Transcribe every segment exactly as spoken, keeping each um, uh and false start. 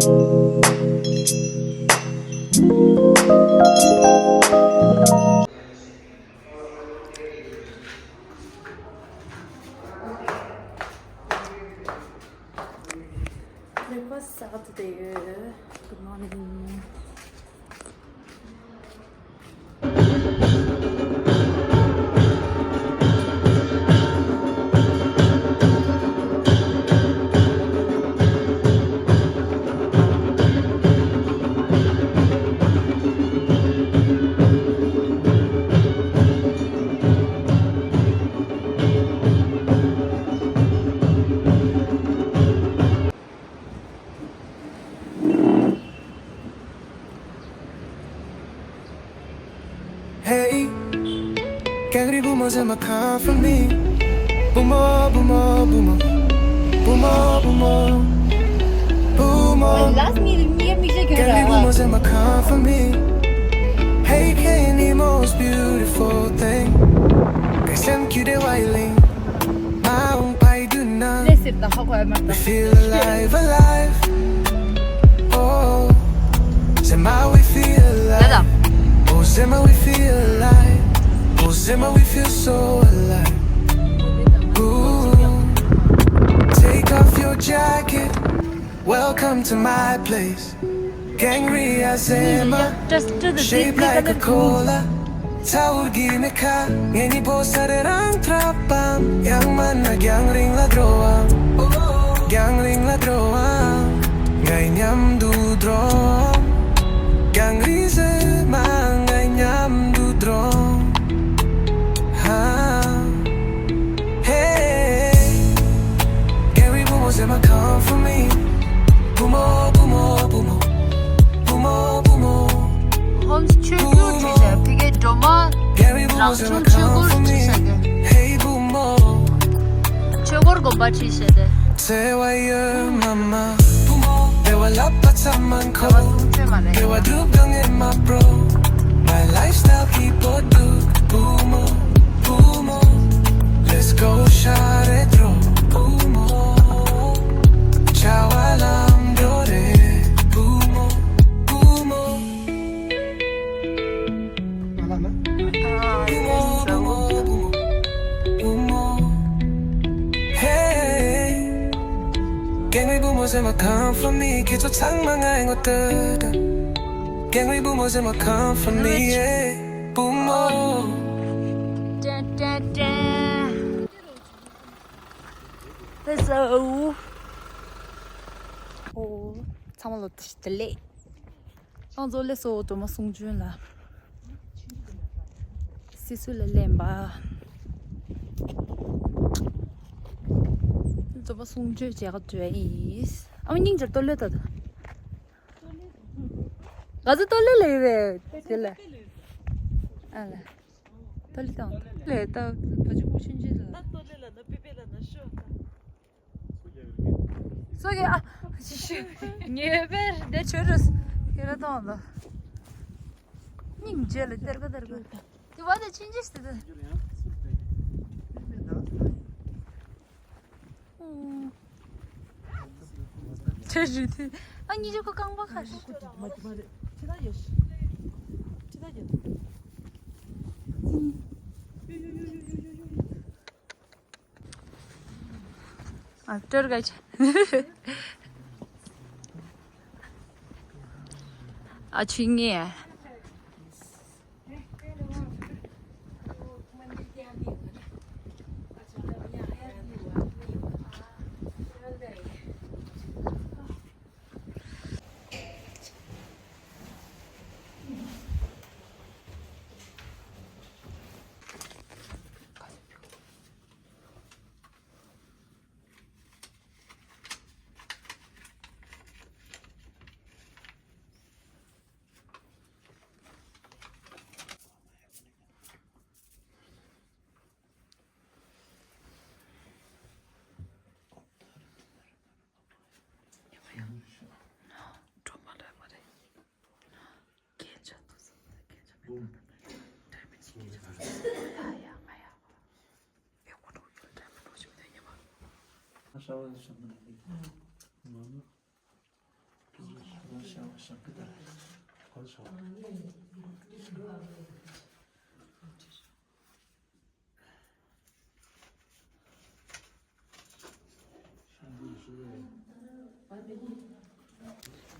Breakfast ཟ་ག་འགྲོ་བསྡད་ཡོད། Good morning. Hey, ཀེང་རུས་བུ་མོ་ཟེར་མ་come for me. བུ་མོ་བུ་མོ་བུ་མོ། བུ་མོ་བུ་མོ། བུ་མོ། Last minute ནས་མིག་ཆུ་གྱོན་ར། ཀེང་རུས་བུ་མོ་ཟེར་མ་come for me. Hey, ཀེང་རུས་བུ་མོ་ཟེར་མ་come for me. Hey, ཀེང་རུས་བུ་མོ་ཟེར་མ་come for me. མ་འོངས་པའི་དུས་ན། ལས་ཟེར་ད་ཧ་གོ་ཡ་མ་རེད། We feel alive, alive. Oh, Zema, we feel alive. ལ་ད། Oh, Zema, we feel alive. Oh, Zema, we feel so alive. Ooh, take off your jacket. Welcome to my place. ཀེང་རུས་ཨ་ཟེ་མ། Just to the shaped like a cola. ཚ་འུར་གྱི་མེ་ཁ། ངེད་གཉིས་བོ་ས་རེ་རང་འཁྲབ་པ། ཡང་མིན་ན་རྒྱང་རིང་ལ་འགྲོ་བ། རྒྱང་རིང་ལ་འགྲོ་བ། ང་མཉམ་དུ་འགྲོ། ཀེང་རུས་ཟེར་མ་ང་མཉམ་དུ་འགྲོ། ཧ། Hey, ཀེང་རུས་བུ་མོ་ཟེར་མ་come for me. བུ་མོ་བུ་མོ་བུ་མོ། བུ་མོ་བུ་མོ། ཧོམ་ཆོས་སྒྱུར་བྲིས་ཤག་ཕ་གིའི་སྒྲོལ་མ། ཀེང་རུས་བུ་མོ་རང་ཟེར་མ་བྱུང་ཆོས་སྒྱུར་come for me. བྲིས་ཤག Hey བུ་མོ། ཆོས་སྒོར་དགོན་པ་བྲིས་ཤག་དེ། བརྩེ་བ་ཡོད་མ་མ། བུ་མོ། བདེ་བ་ལབ་པ་ཙམ་མ་མཁོ། བདེ་བ་སྲུང་བརྩི་མ་རེད། བདེ་བ་སྒྲུབ་དང་ངེས་མ་པྲོ། My lifestyle keep on do. བུ་མོ། བུ་མོ། Let's go ཤར་རེ་ཏྲོ། བུ་མོ། བྱ་བ་ལམ་འགྲོ་རེ། བུ་མོ། བུ་མོ། བུ་མོ། བུ་མོ། བུ་མོ། Hey. ཀེང་རུས་བུ་མོ་ཟེར་མ་come for me. ཁྱེད་ཚོ་ཚང་མ་ངའི་ངོ་བསྟོད་དང་། ཀེང་རུས་བུ་མོ་ཟེར་མ་come for me, yeah. བུ་མོ། ཏན་ཏན་ཏན། Let's go. ཨོ། ཚང་མ་ལོ་བདེ་ལེགས། ཨང་ཚོ་ལེ་སོ་སྒྲོལ་མ་གསུང་ཆོས་ལ། སི་སུ་ལ་ལེན་པ། སྒྲོལ་མ་གསུང་ཆོས་བྱེད་ག་འགྲོ་ཡིན། ཨ་མ་སྙིང་རྗེ་ལྟོ་ལེ་ད། ང་ཚོ་ལྟོ་ལེ་ལེ་རེད་དེ་ལ། ཨ་ལ། ལྟོ་ལེ་དང་ལེ་ད་བ་ཅུ་ཀུ་ཆུན་ཆེ་ལ། ད་ལྟོ་ལེ་ལ་ན་པི་པེ་ལ་ན་ཤོ་ད། སོ་གི་ཨ། ངེས་པར་དེ་ཆོས་རུ་ཁྱེད་ར་གཏོང་དང་། སྙིང་རྗེ་ལ་སྟེར་ག་སྟེར་ག་དེ་བ་དེ་ཕྱིན་ཅི་སྟེ་དེ། ཆོས་རུ་དེ། ཨ་གཉིས་ཆོ་ཁོ་རྐང་པ་ཁ་ཤས། ཨ་སྟོར་ག་ཆ། ཨ་ཆུ་ངེ། སྒྲོལ་མ་ལོས་མ་རེད། རྒྱན་ཆ་ཐུག་སོང་། རྒྱན་ཆ་མེད་པ། ཌའི་མོན་ཌི་རྒྱན་ཆ་ཐུག་སོང་། ཡ་ཡ་ང་ཡ། ཨེ་ཁོ་འགྲོ་ཡོད། ཌའི་མོན་ཌི་འོ་ཞིག་མེད་ན་ཉེ་བ། ཨ་ཧྲ་བ་ཞིག་མ་ནི།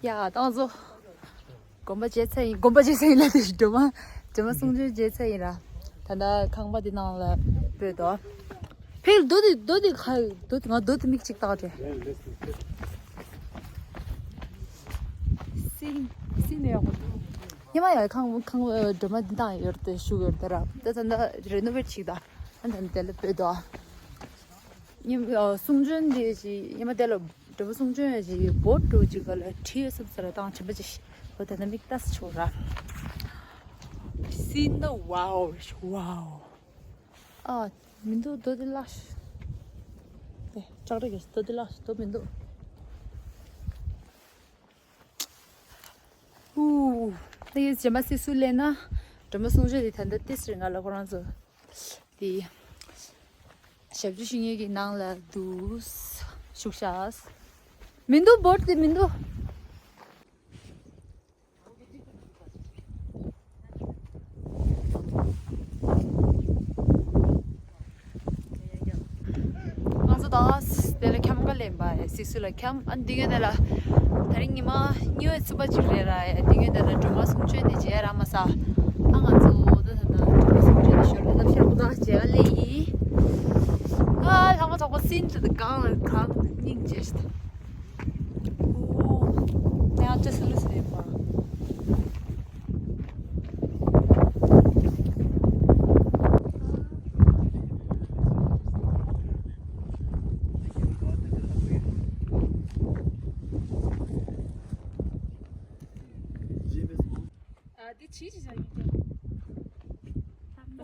ཡ་ཏང་ཙོ། དགོན་པ་མཇལ་ཚར་ཡིན། དགོན་པ་མཇལ་ཚར་ཡིན་ལ་དེ་སྒྲོལ་མ། སྒྲོལ་མ་གསུང་ཆོས་མཇལ་ཚར་ཡིན་ར། ད་ལྟ་ཁང་པ་འདི་ནང་ལ་སྤོས་དོ། ཕེལ་རྡོ་འདི་རྡོ་འདི་ཁ་རྡོ་འདི་ང་རྡོ་འདི་མིག་གཅིག་བལྟ་དྲན། སིན་སིན་ནས་ཡག་པོ་འདུག་ཉི་མ་ཡ་ཁང་ཁང་སྒྲོལ་མ་འདི་དང་ཡོད་དེ་བཞུགས་ཡོད་དེ་ར། ད་ད་ད་རེ་ནོ་ཝེཊ་བྱེད་ད། ཨ་ད་དེ་ལ་སྤོས་དོ། ཉི་མ་གསུང་ཆོས་འདི་ཞིག་ཉི་མ་དེ་ལ་འགྲོ་བ་གསུང་ཆོས་ཡ་ཞིག་བོད་འགྲོ་ཅིག་ག་ལ་ཁྲིད་སུབ་ས་ར་དང་བྱིན་པ་ཅིག་ཞིག་འོ་དེ་ན་མིག་ལྟ་ས་ཆོག་ར། See the wow, wow. ཨ་མི་འདུག་རྡོ་དེ་བརླག་ཤག་དེ་ལྕགས་རི་གི་རྡོ་དེ་བརླག་ཤག་རྡོ་མི་འདུག་ཨུ། ད་ཡིན་རྗེས་མ་སི་སུ་ལེན་ན། སྒྲོལ་མ་གསུང་ཆོས་དེ་ད་ལྟ་ཏིས་རེད་ང་ལ་ཁོ་རང་ཚོ། དེ། ཞབས་ཕྱི་ཞུ་མཁན་གྱི་ནང་ལ་འདུག་བཞུགས་ཤག་མི་འདུག་བོད་དེ་མི་འདུག་ང་ཚོ་ད་དེ་ལ་འཁྱམ་ག་ལེན་པ་སི་སུ་ལ་འཁྱམ། ཨ་འདི་ཡོད་དེ་ལ་དེ་རིང་ཉི་མ་གཉིས་པའི་ཚུགས་པ་ཅིག་རེད་ར། འདི་ཡོད་དེ་ལ་སྒྲོལ་མ་གསུང་ཆོས་འདི་མཇལ་རག་མ་སོང་། ཨ་ང་ཚོ་ད་ད་ད་སྒྲོལ་མ་གསུང་ཆོས་འདི་ཞོར་ལ་ལབ་ཤར་པོ་ད་མཇལ་ག་ལེན་ཡིན། ཨ་ལྷག་མ་ཚོགས་པ་སིན་དུ་གང་ལ་གང་སྙིང་རྗེ་ཞིག་ད། ཨོ། ནས་ཨ་ཅེ་སི་ལུ་སི་རེད་པ། ཨ་དེ་ཆི་ཆི་ཆ་ཡིན་ཀྱང་།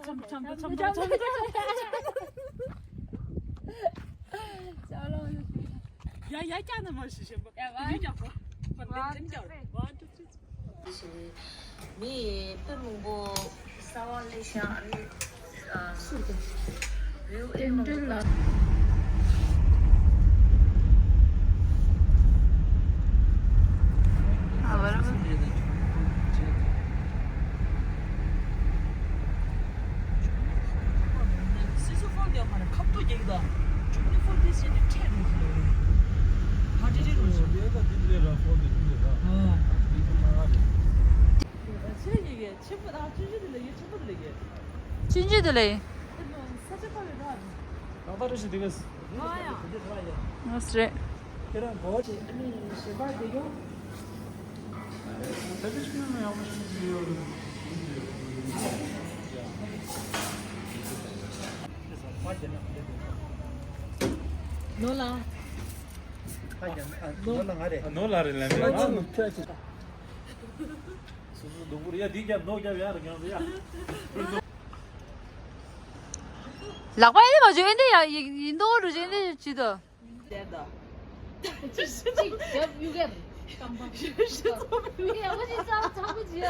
ཆམ་ཆམ་ཆམ་ཆམ་ཆམ་ཆམ། ཡ་ཡ་ཀྱང་ན་མ་ཤི་ཤེ་བ། ཡ་ཡ་ཀྱང་བ། One, two, three. མི་དཔེ་མང་པོ་གསར་པ་སླེབས་ཤག་ཨ་ནི། ཨ། བིའུ་ཨེ་མང་པོ། ཨ་བ་ར་བ། སི་སུ་ཧྥོན་དེ་མ་རེད། ཁབ་ཏུ་རྒྱག་གི་འདུག་ཇུ་མི་ཧྥོན་དེ་བྱས་ནས་ཁྲལ་འགྲོ་གི་འདུག་ཧ་ཏི་ཏི་འགྲོ་གི་འདུག་ཨ། ཆེན་པོ་དང་ཆུང་ཆུང་དེ་ལ་ཡོད། ཆེན་པོ་དེ་ལ་ཡོད། ཆུང་ཆུང་དེ་ལ་ཡོད། ས་ཆ་ཁ་ལས་ར། ད་ལྟ་རེ་ཞིག་དེ་གས། ང་ཡང་། ང་སི་རེད། ཁྱེད་རང་གོ་ཆེ། ཨ་ནི་ཞེ་པ་དེ་ཡོང་། ད་དེ་ཤུལ་མ་ཡག་པོ་ཞིག་ཡོད་རེད། ནོ་ལ། ནོ་ལ་ང་རེད། ནོ་ལ་རེད་ལན་རེད། སོ་སོ་སྡུག་པོ་རེད་ཡ། འདི་རྒྱབ་ནོ་རྒྱབ་ཡ་རེད་ཀྱང་ཡ། ལག་པ་ཡིན་མ་བྱོས་འདི་ཡ་ཡིན་མདོག་རུ་བྱོས་འདི་ཅི་དོ། ཅིག་རྒྱབ་ཡུ་གེར་རྐང་པ། ཡུ་གེ་ཡག་པོ་ཅིག་ཚང་ཚང་པོ་ཅིག་ཡ།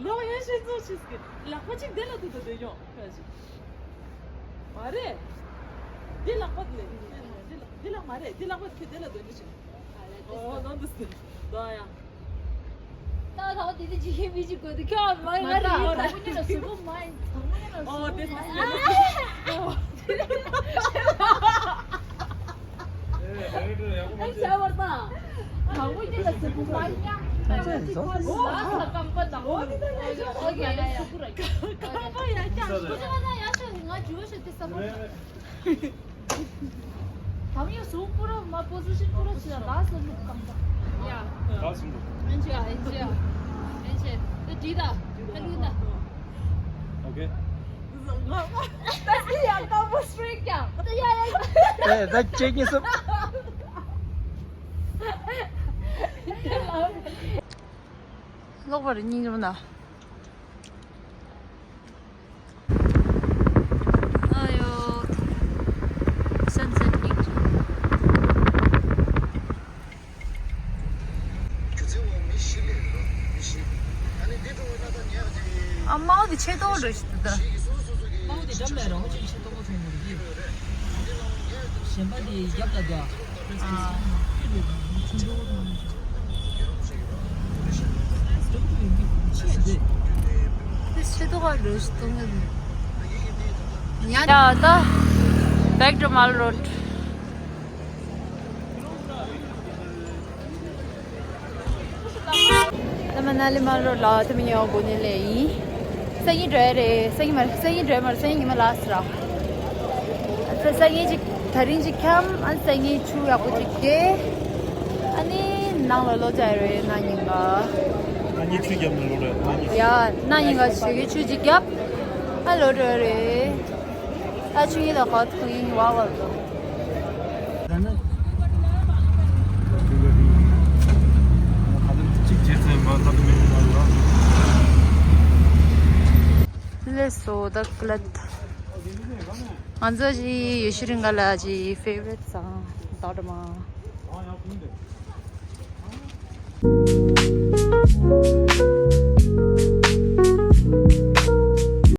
ལོ་ཡ་ཤེས་ཚོ་ཤེས་ཀྱི་ལག་པ་ཅིག་འདི་ལ་ཏུ་ཏུ་འདི་ཡོང་། མ་རེད། འདི་ལག་པ་འདི་ལས་འདི་ལག་འདི་ལག་མ་རེད། འདི་ལག་པ་ཁྱོད་འདི་ལ་སྡོད་འདི་ཞིག་ཨོ་ནོ་འདི་སི་འདོ་ཡ། ད་ད་འདི་འདི་ཇི་ཧེ་བི་ཇི་གོ་འདི་ཁྱོད་མ་ཡ་རེད། ད་ཁོ་གཉིས་ལ་སུ་གོ་མ་ཡིན། ད་ཁོ་གཉིས་ལ་སུ་གོ་མ་ཡིན། ཨ་ཤ་བར་ད། ད་ཁོ་གཉིས་ལ་སུ་གོ་མ་ཡིན། ད་ཁོ་གཉིས་ལ་སུ་གོ་མ་ཡིན། ཨོ་དེ་ད་ཡ་ཤ། ཨོ་ཡ་ཡ་ཡ། ཁོ་ཚོ་ད་ཡ་ཤ་ང་ཇུ་བ་ཤ་དེ་ས་ཁོ། ད་ཡང་གཟུགས་པོ་ར་མ་པོ་སི་ཤན་པོ་ར་ཆི་ལ་ད་སོ་ལུག་གང་ད། ཡ། ད་སོ་ལུག་ཨན་ཅི་ཨན་ཅི་ཨན་ཅི། ད་དྲི་ད། ད་ལུག་ད། ཨོ་ཁེ། ད་སི་ཡ་ད་པོ་སི་ཊི་རེཊ་ཀྱང་། ད་ཡ་ཡ། ཨེ་ད་ཅེ་ཉི་སུ། ལོག་པར་སྙིང་རུང་ན། ཨ་ཡོ། སན་སེཊ་སྙིང་རྗེ། ཨ་མའོ་དེ་ཆེ་ཏོ་འགྲོ་ཞིག་ད། མའོ་དེ་འགྲམ་ལ་རང་ཅིག་ཆེ་ཏོ་མོ་ཐོན་འགྲོ་གི། གཞན་པ་དེ་རྒྱབ་ལ་འདུག་ཨ། ཁྱོད་ལས་ཆུང་ཏོ་མོ་ཐོན་འགྲོ། This shit got lost. ཡ་ད། Back to Mall Road. ད་མ་ན་ལི་མལ་རོཌ་ལ་ད་མི་ཉོ་གོ་ནི་ལེ་ཡིན། སང་ཉིན་འགྲོ་ཡ་རེད། སང་ཉིན་མ་སང་ཉིན་འགྲོ་ཡ་མ་རེད། སང་ཉིན་ཉི་མ་ལ་སི་ར། ད་སང་ཉིན་ཅིག་དེ་རིང་ཅིག་འཁྱམ། ཨ་སང་ཉིན་ཆུ་ཡག་པོ་ཅིག་རྒྱག་ཨ་ནི་ནང་ལ་ལོག་ཅི་ཡ་རེད། ན་ཉིན་ག་ན་ཉིན་ཆུ་རྒྱབ་ན་ལོག་རེད། ན་ཉིན་ཡ་ན་ཉིན་ག་ཞེ་གི་ཆུ་ཅིག་རྒྱབ། ཨ་ལོག་འགྲོ་ཡ་རེད། ད་ཆུ་ཡིན་ལ་ཁོ་ཐུག་ཡིན་བ་བ་ལ། ལགས་སོ་ད་ཀླད། ང་ཚོ་ཞི་ཡེ་ཤེས་རིང་ག་ལ་ཞི་ཕེ་ཝ་རེཊ་སང་ད་དྲ་མ།